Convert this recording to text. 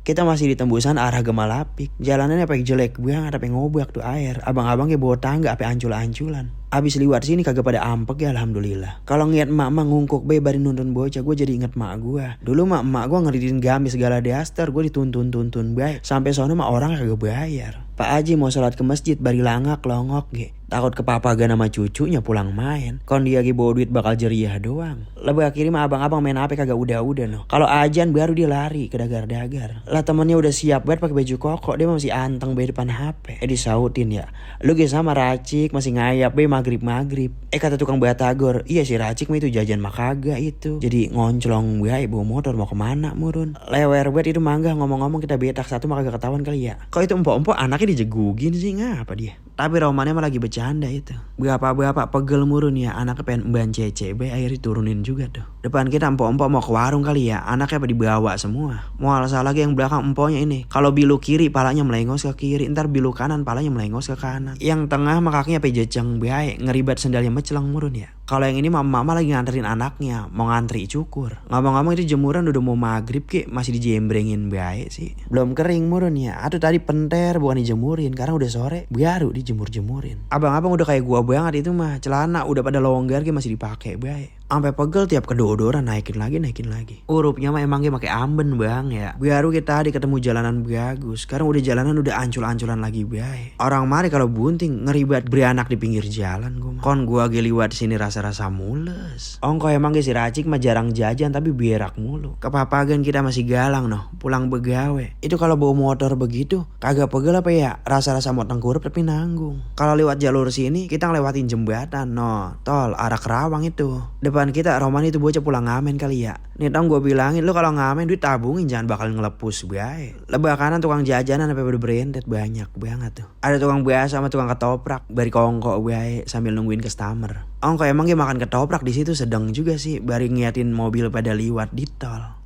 Kita masih di tembusan arah Gemalapik. Jalanannya apa jelek banget, apa ngobak tuh air. Abang-abang kayak bawa tangga, apa ancul-anculan. Abis liwat sini kagak pada ampek ya alhamdulillah. Kalau ngeliat emak-emak ngungkuk barin nuntun bocah, gue jadi inget emak gue. Dulu emak gue ngeridiin gamis segala daster, gue dituntun-tuntun bay. Sampai sono mah orang kagak bayar. Pak Haji mau sholat ke masjid bari langak longok ge. Takut kepapagan sama cucunya pulang main. Kon dia lagi bawa duit bakal jeriah doang. Lebih akhirnya mah abang-abang main HP kagak udah noh. Kalau ajan baru dia lari ke dagar-dagar. Lah temennya udah siap banget pakai baju koko, dia masih anteng bay depan HP. Disautin ya. Lu ge sama Racik masih ngayap bay maghrib. Kata tukang batagor, iya si Racik mah itu jajan mah kagak itu. Jadi ngonclong bay bawa motor mau kemana murun. Lewer banget itu mangga ngomong-ngomong kita betak satu mah kagak ketahuan kali ya. Kok itu empok-empok anaknya dijegugin sih ngapa dia? Tapi romannya mah lagi bercanda itu. Berapa pegel murun ya, anaknya pengen emban cece be akhirnya turunin juga tuh. Depan kita empok-empok mau ke warung kali ya, anaknya apa dibawa semua. Mual salah lagi yang belakang empoknya ini. Kalau bilu kiri palanya melengos ke kiri, ntar bilu kanan palanya melengos ke kanan. Yang tengah mah kakinya pe jeceng bae, ngeribat sendalnya meceleng murun ya. Kalau yang ini mama lagi nganterin anaknya, mau ngantri cukur. Ngomong-ngomong itu jemuran udah mau maghrib ki, masih dijembrengin bae sih. Belum kering murun ya. Aduh tadi penter bukan dijemurin, karena udah sore baru dijemur-jemurin. Abang-abang udah kayak gua banget itu mah, celana udah pada longgar ki masih dipakai bae. Sampai pegel tiap kedodoran naikin lagi. Urupnya mah emangnya pakai amben bang ya. Baru kita tadi ketemu jalanan bagus. Sekarang udah jalanan udah ancul-anculan lagi bae. Orang mari kalau bunting ngeribat beranak di pinggir jalan gua mah. Kon gua geliwat sini rasa mules. Ongko emang si Racik mah jarang jajan tapi berak mulu. Kepapagan kita masih galang noh, pulang begawe. Itu kalau bawa motor begitu kagak pegel apa ya? Rasa-rasa mau tengkurap tapi nanggung. Kalau lewat jalur sini kita ngelewatin jembatan no, tol arah Kerawang itu. Depan kita Roman itu bocah pulang ngamen kali ya. Nih tau gue bilangin lu kalau ngamen duit tabungin jangan bakal ngelepus bae. Lebah kanan tukang jajanan sampai udah berendet banyak banget tuh. Ada tukang biasa sama tukang ketoprak bari kongko bae sambil nungguin customer. Ongko emang dia makan ketoprak di situ sedang juga sih bari ngeliatin mobil pada liwat di tol.